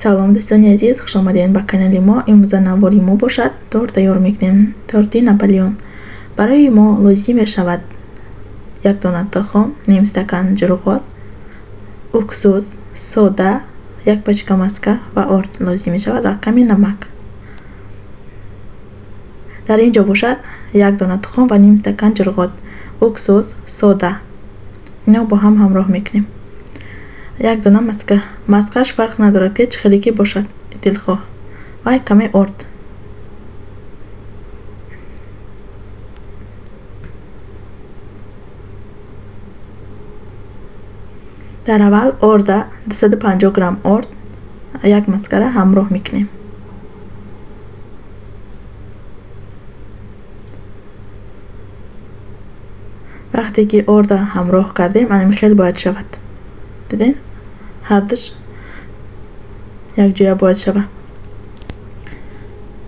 Салом дӯстони азиз, хуш омадед ба канали мо. Имрӯза навори мо бошад торт тайёр мекунем, торти Наполеон. Барои мо лозим мешавад як дона тухм, ним стакан ҷурғот, уксус, сода, як пачка маска ва орд лозим мешавад ва каме намак. Дар ин ҷо бошад як дона тухм ва ним стакан ҷурғот, уксус, сода. Ино бо ҳам ҳамроҳ мекунем. Як дона маска. Маскаш фарқ надорад, ки чӣ хеле ки бошад дилхоҳ. Ва каме орд. Дар аввал орда 250 грамм орд як маскара ҳамроҳ мекунем. Вақте ки орда ҳамроҳ кардем, анами хел бояд шавад. Дидем? Ҳардуш якҷоя бояд шавад.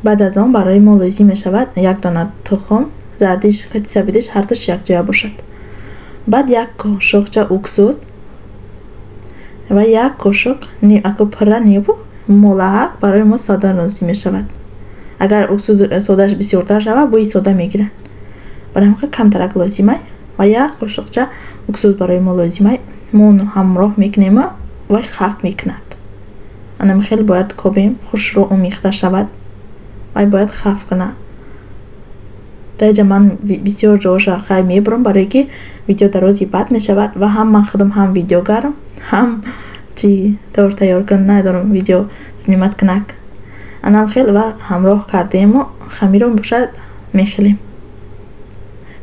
Баъд аз он барои мо лозим мешавад як дона тухм, зардиш, хати сабидиш ҳардуш якҷоя бошад. Баъд як қошуқча уксус ва як қошуқ аку пурра неву молаҳак барои мо сода лозим мешавад. Агар уксус содаш бисёртар шавад, бӯи сода мегирад. Барои ҳамин камтарак лозимай ва як қошуқча уксус барои мо лозимай. Мо онро ҳамроҳ мекунем ва хаф мекунад. Анами хел бояд кобем, хушрӯ омехта шавад ва бояд хаф кунад. Дар инҷа ман бисёр ҷоша хай мебурам, барое ки видео дарози бад мешавад ва ҳам ман худам ҳам видеогарам, ҳам чи торт тайёр кун надорам видео снимат кунак. Анам хел ва ҳамроҳ кардему хамирро бошад мехелем.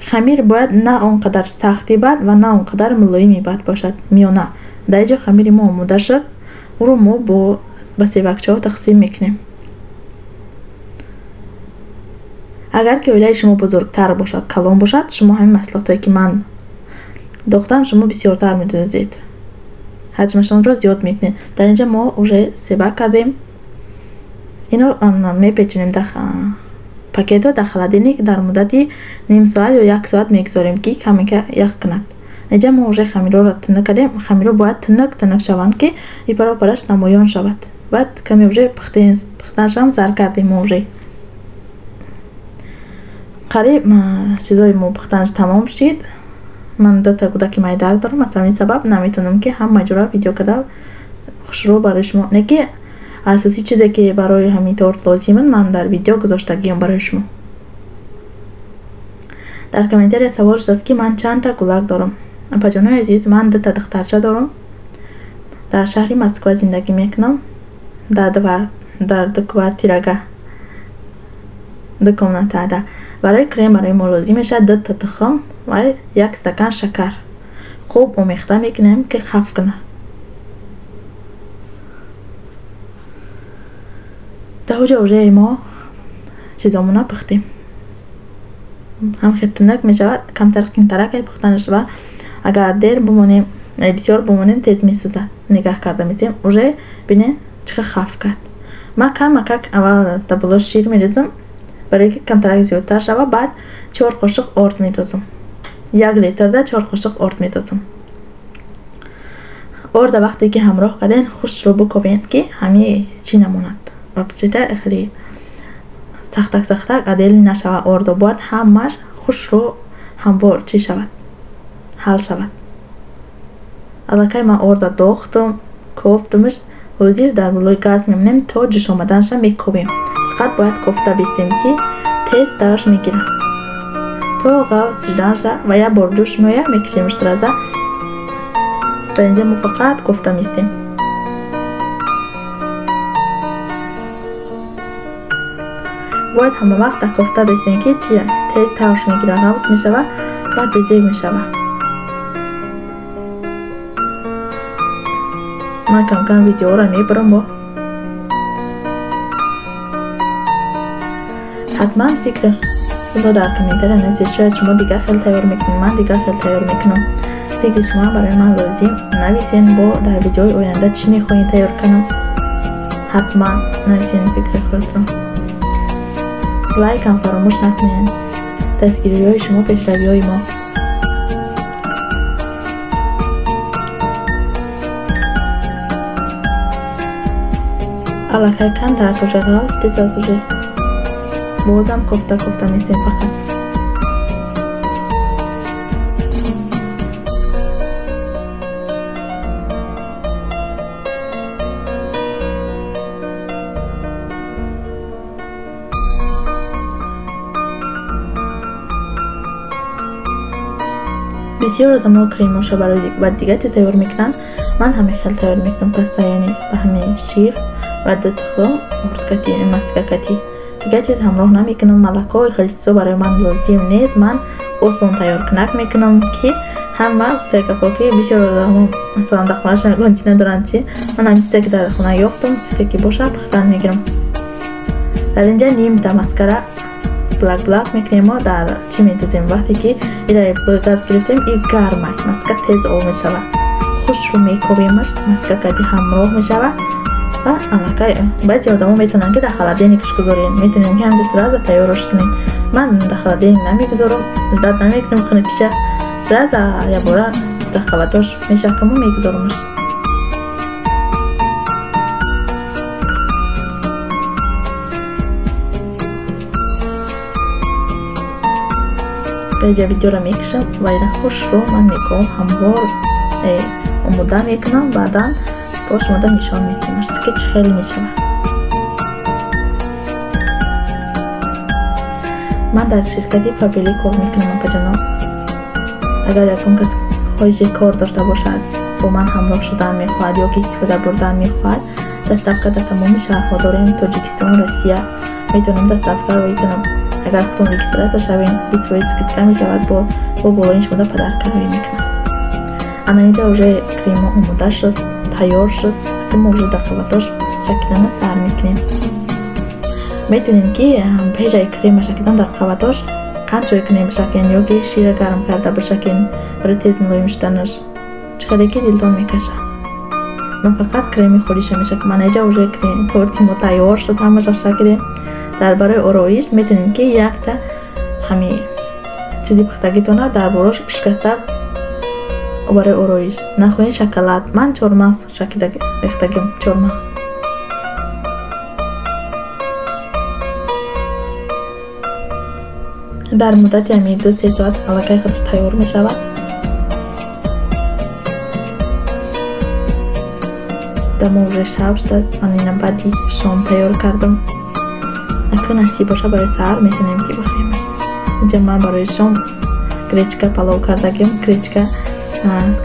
Хамир бояд на он қадар сахти бад ва на он қадар мулоими бад бошад, миёна. Дар инҷо хамири мо омода шуд, ӯро мо ба севакчаҳо тақсим мекунем. Агар ки оилаи шумо бузургтар бошад, калон бошад, шумо ҳамин маҳсулотое ки ман дохтам, шумо бисёртар медозед. Ҳаҷмашонро зиёд мекунед. Дар инҷа мо уже севак кардем. Ино мепечонем дар пакетро дар холодильник дар муддати ним соат ё як соат мегузорем, ки камека ях кунад. Инҷа мо уже хамирҳоро тунук кардем. Хамирҳо бояд тунук тунук шаванд, ки ипаро параш намоён шавад. Баъд каме уже пухтанашам сар кардем мо уже. Қариб чизои мо пухтанаш тамом шид. Ман дута кӯдаки майдаак дорам, аз ҳамин сабаб наметавонам ки ҳама ҷора видео карда хушрӯ барои шумо. Не ки асосии чизе ки барои ҳамин торт лозиманд, ман дар видео гузоштагиам барои шумо. Дар комментария савол шудааст, ки ман чандта гулак дорам. Апаҷонои азиз, ман дута духтарча дорам. Дар шаҳри Москва зиндагӣ мекунам. Дар ду квартирага, ду комнатада. Барои крем барои мо лозим мешавад дута тухм ва як стакан шакар. Хуб омехта мекунем, ки хаф кунад. Дар ҳуҷа уже мо чизомона пухтем. Ҳам хел тунук мешавад, камтар қинтарак пухтанаш ва агар дер бимонем, бисёр бимонем, тез месӯзад. Нигаҳ карда месем, уже бинед чӣ хел хаф кард. Ман камакак аввал дар боло шир мерезам, барое ки камтарак зиёдтар шавад, баъд 4 қошуқ орд медозам. 1 литрда 4 қошуқ орд медозам. Орда вақте ки ҳамроҳ кардем, хушрӯ бикобед, ки ҳамин чӣ намонад. Вабчита хеле сахтак сахтак адел нашавад ордо, бояд ҳамаш хушрӯ ҳамвор чӣ шавад, ҳал шавад. Аллакай ман орда дохтам, кофтамаш, ҳозир дар болои газ мемонем то ҷӯш омаданашам мекобем. Фақат бояд кофта бистем, ки тез дараш мегирад. То ғавз шуданша ва як бор ҷӯш меояд, мекишемш сраза. Дар инҷа мо фақат кофта мистем. Бояд ҳама вақт дар кофта бистем, ки чи тез тавш мегирад, ғавз мешавад ва безеб мешавад. Ман кам-кам видеоро мебарам бо. Ҳатман фикри худро дар комментария нависед. Шояд шумо дигар хел тайёр мекунед, ман дигар хел тайёр мекунам. Фикри шумо барои ман лозим. Нависен бо дар видеои оянда чӣ мехоҳед тайёр кунам. Ҳатман нависен фикри худро. Лайкам фаромӯш накунед. Дастгириҳои шумо пешравиҳои мо. Аллакай камтар уже ғафз тез аст уже. Бозам кофта кофта месем фақат. Бисёр одамо кремоша барои ба дигар чӣ тайёр мекунанд. Ман ҳамин хел тайёр мекунам паста, яъне ба ҳамин шир ва ду тухм ордкати, маскакати. Дигар чиз ҳамроҳ намекунам. Малако хеле чизо барои ман лозим нест. Ман осон тайёркунак мекунам, ки ҳама гапо ки бисёр одамо масалан дар хонаашон ягон чиз надоранд, чи ман ҳамин чизе ки дар хона ёфтам, чизе ки боша пухтан мегирам. Дар инҷа нимта маскара блак блак мекунем мо дар чӣ медозем. Вақте ки ира газ гирифтем, и гармай маска тез об мешавад. Хушрӯ мекобемаш, маска кади ҳамроҳ мешавад ва аллакай баъзе одамо метавонанд ки дар холодильникаш гузорем. Метавонем ки ҳамҷо сразу тайёраш кунем. Ман дар холодильник намегузорам, ждать намекунам хунукиша, сразу якбора дар қабатош мешакаму мегузорамаш. Даҷа видеоро мекашам ва ира хушрӯ ман мекунам, ҳамвор омода мекунам, баъдан бо шумода нишон медиҳам, ки чӣ хеле мешавад. Ман дар ширкати Фаберлик кор мекунам, апаҷоно. Агар ягон кас хоҳиши кор дошта бошад, бо ман ҳамроҳ шудан мехоҳад ё ки истифода бурдан мехоҳад, доставка дар тамоми шаҳрҳо дорем, Тоҷикистон, Россия. Метавонам доставка роӣ кунам. Агар худтон регистрация шавем, 20% скидка мешавад, бо болои шумода подарка роӣ мекунам. Ана инҷа уже кремо омода шуд, тайёр шуд. Мо уже дар қабатош шакидана сар мекунем. Метавонем ки пешаи крема шакидан дар қабатош қанд чой кунем бишакем ё ки шира гарм карда бишакем барои тез мулоим шуданаш. Чӣ қадар ки дилтон мекашад. Ман фақат креми холиша мешакам. Ана инҷа уже торти мо тайёр шуд, ҳамаша шакидем. Дар барои ороиш метавонем ки якта ҳами чизи пухтагитона дар болош шикаста барои ороиш. Нахоҳед шоколад. Ман чормағз шакида рехтагим, чормағз. Дар муддати ҳамин 2-3 соат аллакай худаш тайёр мешавад. Дамо уже шаб шудааст. Ман ина баъди шом тайёр кардам. Акун насиб боша барои саҳар метавонем ки бихӯремаш. Инҷа ман барои шом гречка палов кардагим, гречка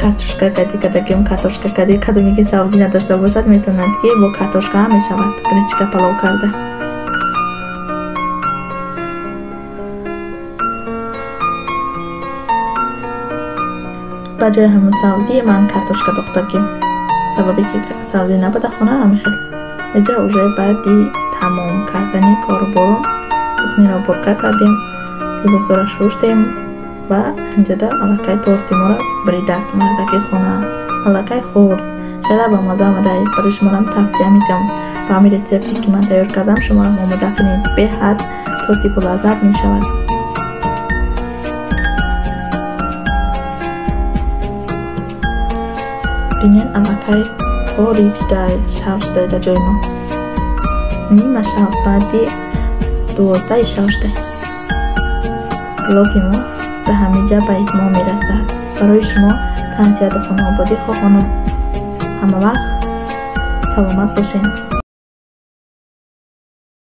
картошка кади кардагим, картошка кади. Кадоме ки сабзӣ надошта бошад, метавонад ки бо картошка ҳам мешавад гречка палов карда. Ба ҷои ҳамон сабзӣ ман картошка дохтагим, сабабе ки сабзӣ набуда хона ҳамин хел. Инҷа уже баъди тамом кардани коруборон кухниро борка кардем, либосҳоро шуштем ва инҷода аллакай торти моро бридак мардаки хона аллакай хӯрд. Хеле ба маза омада. Барои шуморам тавсия медиҳам, ба ҳамин рецепте ки ман тайёр кардам шуморам омода кунед. Беҳад торти болаззат мешавад. Бинед, аллакай торик шуда, шаб шуда дар ҷои мо. Нима шаб, соати 12 шаб шуда. Блоги мо ба ҳамин ҷа ба итмом мерасад. Барои шумо тансиҳату хонаободӣ хоҳонам. Ҳама вақт саломат бошед.